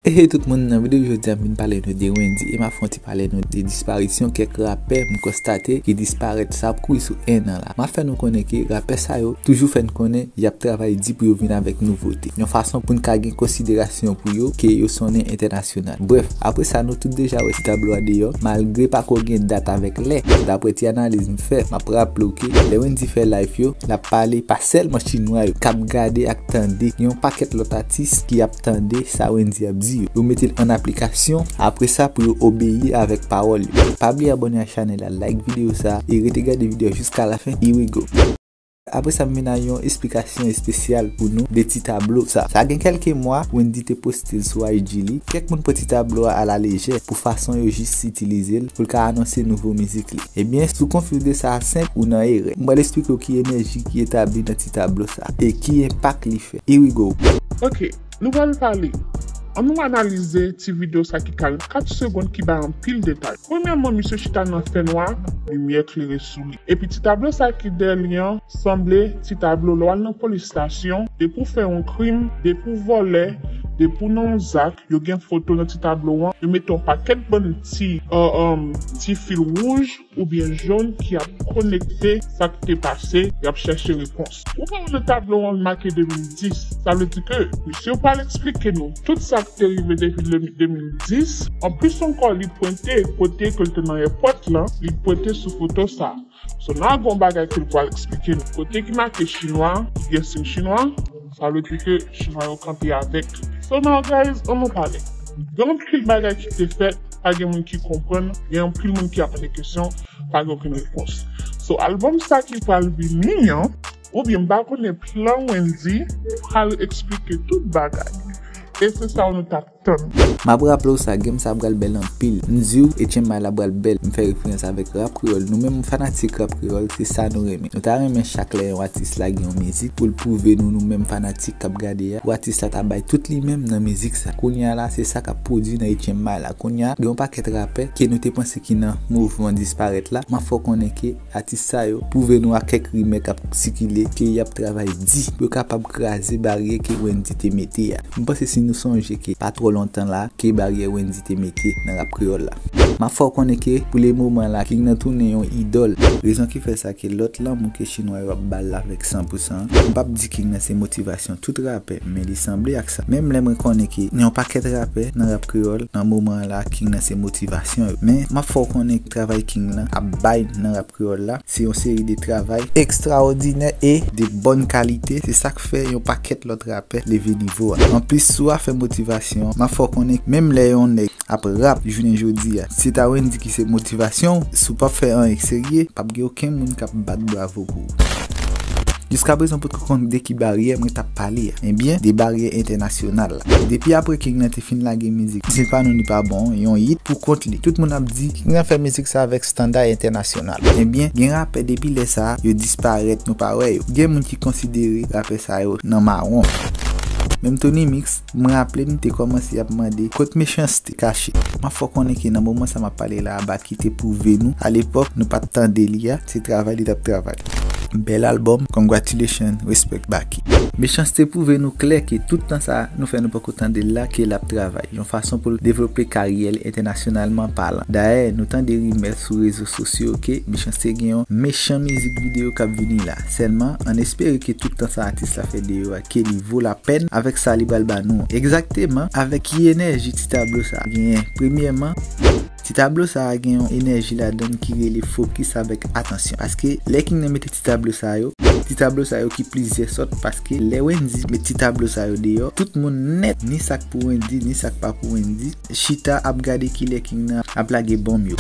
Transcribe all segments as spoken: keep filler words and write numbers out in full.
Hey tout moun, nan videyo jodi a m vin pale nou de Wendyy e m ap fè yon ti pale nou de disparisyon kèk rapè m konstate ki disparèt sa ap kouri sou en an la. M ap fè nou konnen ke rapè sa yo toujou fè n konnen y ap travay di pou yo vin avèk nouvote, yon fason pou n ka gen konsiderasyon pou yo ke yo sonnen entènasyonal. Brèf, apre sa nou tout deja wè ti tablo a deyò, malgre pako gen dat avèk lè. Daprè ti analiz m fè, m ap raple w ke lè Wendyy fè live yo, l ap pale pa sèlman chinwa yo k ap gade ak tande, gen yon pakèt lòt atis ki ap tande sa Wendyy ap di yo. Yo mete l an aplikasyon apre sa pou yo obeyi avèk pawòl yo. Pa bliye abòne ak chanèl la, like videyo sa a e rete gade videyo a jiska lafen. Here we go. Apre sa, m vin a yon esplikasyon espesyal pou nou de ti tablo sa. Sa gen kèlke mwa, Wendyy te poste l sou I G li. Kèk moun pran ti tablo a alalejè pou fason yo jis itilize l pou l ka anonse nouvo mizik li. Ebyen, si w konfizyon de sa a senp, ou nan erè. M pral esplike w ki enèji ki etabli nan ti tablo sa e ki enpak li fè. Here we go. Ok, nou pral pale. Ann nou analize ti videyo sa ki karannkat segonn ki bay anpil detay. Premyèman, misye chita nan fènwa, limyè klere sou li. Epi ti tablo sa ki dèyè li an sanble ti tablo lè w al nan polis estasyon, depi w fè yon krim, depi w vòlè, depi w nan yon zak, yo gen foto nan ti tablo an, yo mete yon pakèt bann ti, uh, um, ti fil wouj oubyen jòn ki ap konekte sa k te pase, y ap chèche repons. Ou ka wè nan tablo an make de mil dis, sa vle di ke misye pral eksplike nou tout sa k te rive depi de mil dis. Anplis ankò, li pwente kote ke l te nan èpòt lan, li pwente sou foto sa. So, nan gon bagay ke l pral eksplike nou. Kote ki make chinwa, ki gen siy chinwa, sa vle di ke chinwa yo kanpe avèk li. So, now, guys, ann nou pale. Gen anpil bagay ki te fèt, pa gen moun ki konprann, gen anpil moun ki ap mande kesyon, pa gen okenn repons. So, albòm sa ki pral vini an, oubyen m pa konnen plan Wendyy pral eksplike tout bagay. E se sa nou t ap tann. M ap raple w sa, game sa pral bèl anpil. M di w, H M I la pral bèl. M fè referans avèk rap kreyòl. Nou menm fanatik rap kreyòl, se sa nou renmen. Nou ta renmen chak lè yon atis lage yon mizik pou l pwouve nou, nou menm fanatik k ap gade a, pou atis la ta bay tout li menm nan mizik sa. Kounye a la, se sa k ap pwodui nan H M I la. Kounye a, gen yon pakèt rapè ke nou te panse ki nan mouvman disparèt la. M ap fè w konnen ke atis sa yo pwouve nou ak kèk rimè k ap sikile ke y ap travay di pou yo kapab kraze baryè ke Wendyy te mete a. M panse si nou sonje ke pa twò lontan la ke baryè Wendyy te mete nan rap kreyòl la. M ap fè w konnen ke pou le moman la, King nan tounen yon idòl. Rezon ki fè sa ke lòt lanmou ke chinwa yo ap ba l avèk san pou san an, m p ap di King nan se motivasyon tout rapè, men li sanble ak sa. Menm lè mwen konnen ke yon pakèt rapè nan rap kreyòl, nan moman an la, King nan se motivasyon yo. Men m ap fè w konnen travay King nan ap bay nan rap kreyòl la, se yon seri de travay ekstraòdinè e de bòn kalite. Se sa k fè yon pakèt lòt rapè leve nivo a. Anplis, sou afè motivasyon, m ap fè w konnen menm lè yon nèg ap rap jounen jodi a, si ta Wendyy ki se motivasyon w, si w p ap fè anyen k serye, p ap gen okenn moun k ap bat bravo pou ou. Jiskaprezan, ou potko konn de ki baryè mwen t ap pale a. Ebyen, de baryè entènasyonal la. Depi apre King nan te fin lage mizik, si l pa nou li pa bon, yon hit pou kont li. Tout moun ap di, King nan fè mizik sa avèk estanda entènasyonal. Ebyen, gen rapè depi lè sa a, yo disparèt, nou pa wè yo. Gen moun ki konsidere rapè sa yo nan mawon. Menm Tony Mix, m raple m te kòmanse ap mande kot Mechanste kache. M ap fè w konnen ke nan moman sa m ap pale la a, Baky te pwouve nou, alepòk, nou pa t tande li a, se travay li t ap travay. Bèl albòm, congratulations, respect Baky. Mechanste pwouve nou klè ke tout tan sa a nou fè nou poko tande l la, ke l ap travay, yon fason pou l devlope karyè l entènasyonalman palan. Dayè, nou tande rimè sou rezo sosyo ke Mechanste gen yon mechan mizik videyo k ap vini la. Sèlman, ann espere ke tout tan sa atis la fè deyò a, ke li vo lapèn avèk sa li pral ba nou an. Egzakteman, avèk ki enèji ti tablo sa a genyen? Premyèman, ti tablo sa a gen yon enèji ladan l ki rele fokis avèk atansyon. Paske lè King nan mete ti tablo sa yo, ti tablo sa yo ki plizyè sòt, paske lè Wendyy met ti tablo sa yo deyò, tout moun nèt, ni sa k pou Wendyy, ni sa k pa pou Wendyy, chita ap gade kilè King nan ap lage bonm yo.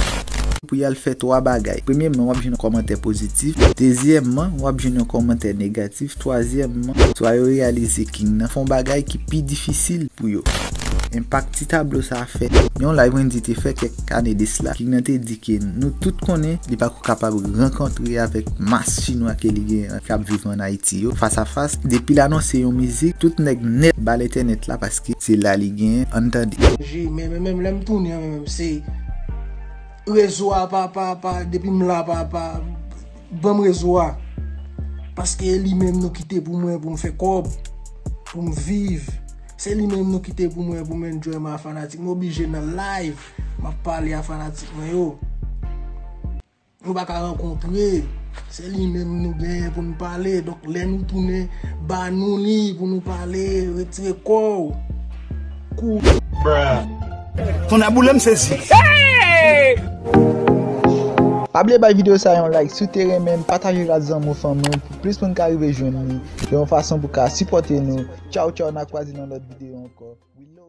Pou y al fè twa bagay. Premyèman, w ap jwenn yon kòmantè pozitif. Dezyèmman, w ap jwenn yon kòmantè negatif. Twazyèmman, swa yo reyalize King nan fè yon bagay ki pi difisil pou yo. Enpak ti tablo sa a fè. Yon live Wendyy te fè kèk ane de sila, King nan te di ke nou tout konnen li pa ko kapab rankontre avèk mas chinwa ke li gen k ap viv ann Ayiti yo fas a fas. Depi l anonse yon mizik, tout nèg nèt ba l entènèt la paske se la li genyen. Ann tande. Ji, men, men, menm lè m tounen an, men, menm se rezo a, pa, pa, pa, depi m la, pa, pa, ban m rezo a. Paske e li menm nou kite pou mwen, pou m fè kòb, pou m viv. Se li menm nou kite pou mwen, pou m enjoy mwen a fanatik. M oblije nan live, m ap pale a fanatik mwen yo. Nou pa ka rankontre. Se li menm nou genyen pou nou pale. Donk, lè nou tounen, ba nou li pou nou pale, retire kò w. Kou. Ton a boule m sezi. Pa bliye bay videyo sa yon like si w te renmen l, pataje l ak zanmi w, fanmi w, pou plis moun ka rive jwenn li, yon fason pou ka sipòte nou. Tchaw tchaw, n a kwaze nan lòt videyo ankò. We love